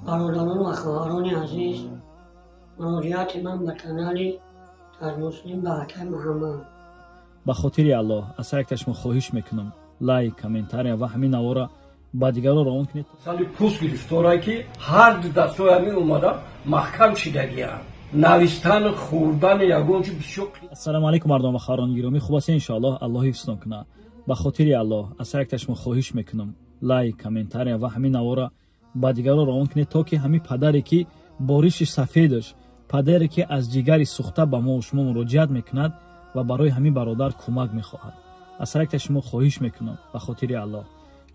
Бародарон ва хоҳарони азиз, муроҷиати ман ба канали Таҷмуслим ба акай Муҳаммад. Ба хотири Аллоҳ аз ҳар якташ шумо хоҳиш мекунам, лайк, комментария ва ҳамин навора ба дигарон равон кунед. Сали пӯст гирифторае, ки ҳар ду дастҳои ҳамин омада маҳкам шидагианд, навистану хӯрдани ягон чи бисёр. Ассалому алайкум, мардон ва хоҳарони гиромӣ, хуб ҳастед, иншоаллоҳ, Аллоҳ ҳифзтон кунад. Ба хотири Аллоҳ аз ҳар якташ шумо хоҳиш мекунам, лайк, комментария ва ҳамин навора ба дигарон равон кунед, то ки ҳамин падаре ки бориши сафедаш, падаре ки аз ҷигари сӯхта ба мо шумо муроҷиат мекунад ва барои ҳамин бародар кӯмак мехоҳад. Аз ҳар якташ шумо хоҳиш мекунам, ба хотири Аллоҳ,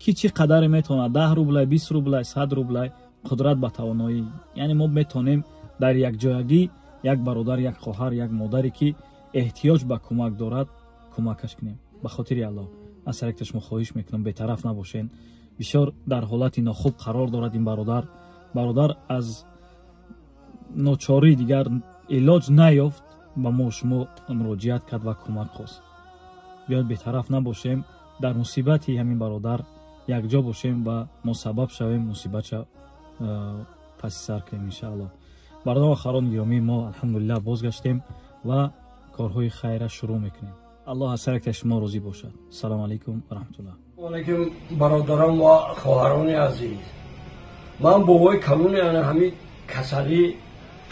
ки чӣ қадаре метавонад, 10 рублай, 20 рублай, 100 рублай, қудрат ба тавоноӣ, яъне мо метавонем дар якҷоягӣ як бародар, як хоҳар, як модаре ки эҳтиёҷ ба кӯмак дорад, кӯмакаш кунем. Ба хотири Аллоҳ аз ҳар якташ шумо хоҳиш мекунам, бетараф набошен. Бисёр дар ҳолати нохуб қарор дорад ин бародар. Бародар аз ночорӣ дигар илоҷ наёфт, ба мо шумо муроҷиат кард ва кӯмак хост. Биёд, бетараф набошем, дар мусибати ҳамин бародар якҷо бошем ва мо сабаб шавем мусибатша паси сар кунем, иншааллоҳ. Бародар ва хоҳарони гиромӣ, мо, алҳамдулиллаҳ, бозгаштем ва корҳои хайра шурӯъ мекунем. Аллоҳ аз ҳар яктаи шумо розӣ бошад. Ассалому алайкум ва раҳматуллоҳ. Алайкум, бародарон ва хоҳарони азиз. Ман бобои калони ана ҳамин касалӣ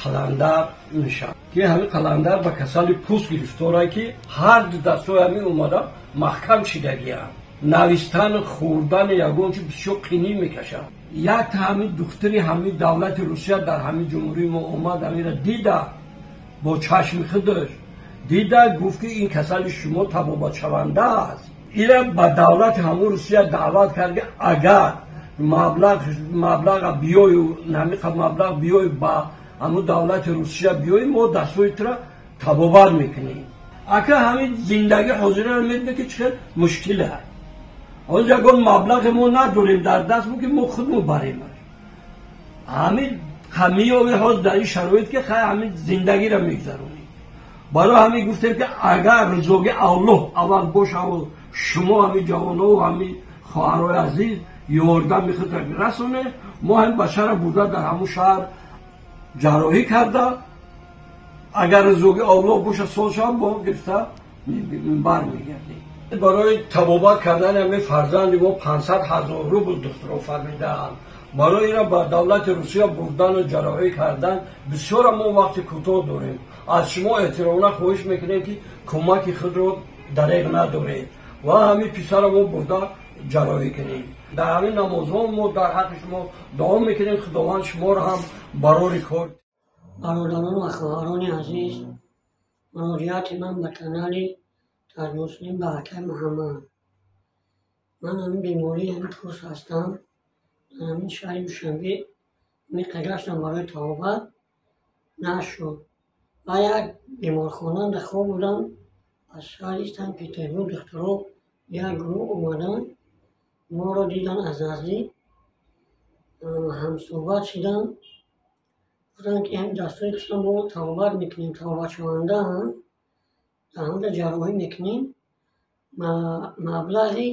Қаландар мешавам, ки ҳамин Қаландар ба касали пӯст гирифторае, ки ҳар ду дастҳои ҳамин омада маҳкам шидагианд, навистану хӯрдани ягон чи бисёр қинӣ мекашад. Якта ҳамин духтари ҳамин давлати Русия дар ҳамин ҷумҳурии мо омад, ҳаминро дида, бо чашми худаш дида, гуфт, ки ин касали шумо табобатшаванда аст. Ира ба давлати ҳамун Русия даъват кард, ки агар маблаға биёю, намиқа маблағ биёю, ба ҳамун давлати Русия биёй, мо дастҳои тура табобат мекунем. Ака, ҳамин зиндагӣ ҳозираро медине, ки чӣ хел мушкил аст. Ҳозир ягон маблағе мо надорем дар даст, ки мо худмо баремаш. Ҳамин меёви ҳозир дар ин шароит, ки хай, ҳамин зиндагиро мегузаронем. Барои ҳамин гуфтем, ки агар ризоги Аллоҳ аввал бошаву шумо, ҳамин ҷавонову ҳамин хоҳарои азиз, ёрдами худро расоне, мо ҳамин бачаро бурда дар ҳамун шаҳр ҷарроҳӣ карда, агар ризоги Аллоҳ боша, сол шава, бо гирифта бармегардем. Барои табобат кардани ҳамин фарзанди мо 500 000 рубл духтуро фармидаанд. Барои ина ба давлати Русия бурдану ҷарроҳӣ кардан бисёра мо вақти кӯтоҳ дорем. Аз шумо эҳтиромона хоҳиш мекунем, ки кӯмаки худро дареғ надоред ва ҳамин писара мо бурда ҷарроҳӣ кунем. Дар ҳамин намозҳо мо дар ҳаққи шумо дуо мекунем, Худованд шуморо ҳам барори кор. Бародарон ва хоҳарони азиз, муроҷиати ман ба канали Таҷмуслим ба акай Муҳаммад. Ман ҳамин бемории ҳамин пӯст ҳастам. Дар ҳамин шаҳри Душанбе меқагаштам барои табобат, нашуд. Ва як беморхона хоб будам, аз шаҳри Санкт Петербург духтуро як гурӯҳ омаданд, моро дидан, аз наздик ҳамсӯҳбат шуданд, гуфтанд, ки ҳамин дастҳои туро мо табобат мекунем, табобатшавандаанд, дар ҳамонҷо ҷарроҳӣ мекунем, маблағи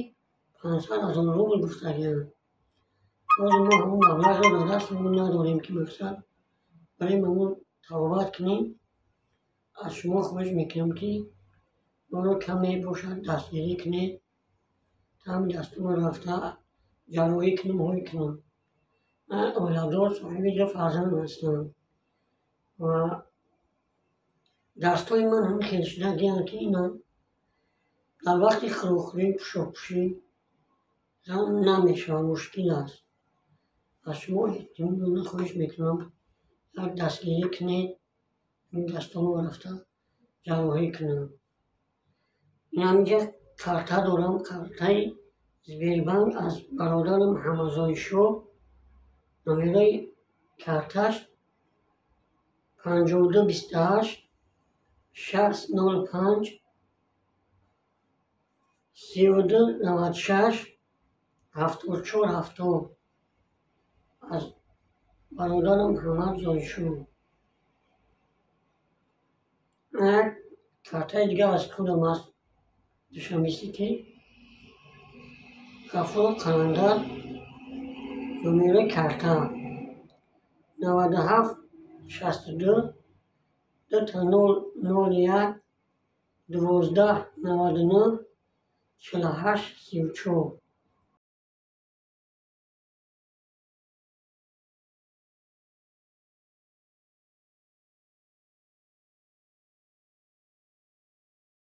500 000 рубл гуфтагианд. Боз мо ҳамон маблағро дар дастамон надорем, ки мақсад барои ҳамон табобат кунем. Аз шумо хоҳиш мекунам, ки моро каме бошад дастгирӣ кунед, та ҳамин дастуро рафта ҷарроҳӣ кунем, ҳой кунам. Ман оиладор, соҳиби ду фарзанд ҳастам ва дастҳои ман ҳамин хел шудагианд, ки ина дар вақти хӯрокхӯрӣ, пӯшокпӯшӣ намешавад, мушкил аст. Аз шумо эҳтиромона хоҳиш мекунам, як дастгирӣ кунед, ҳамин дастонро рафта ҷарроҳӣ кунам. Ин ҳаминҷа карта дорам, картаи Сбербанк аз бародарам Ҳамазоишоҳ, номерои карташ 5228 6005 3296 7470 аз бародарам Ҳамад Зоишоҳ. Як картаи дигар аз худам аст, Душанбе Сити, Ғафуров Қаландар. Номери карта 97 62 00 01 12 99 48 34.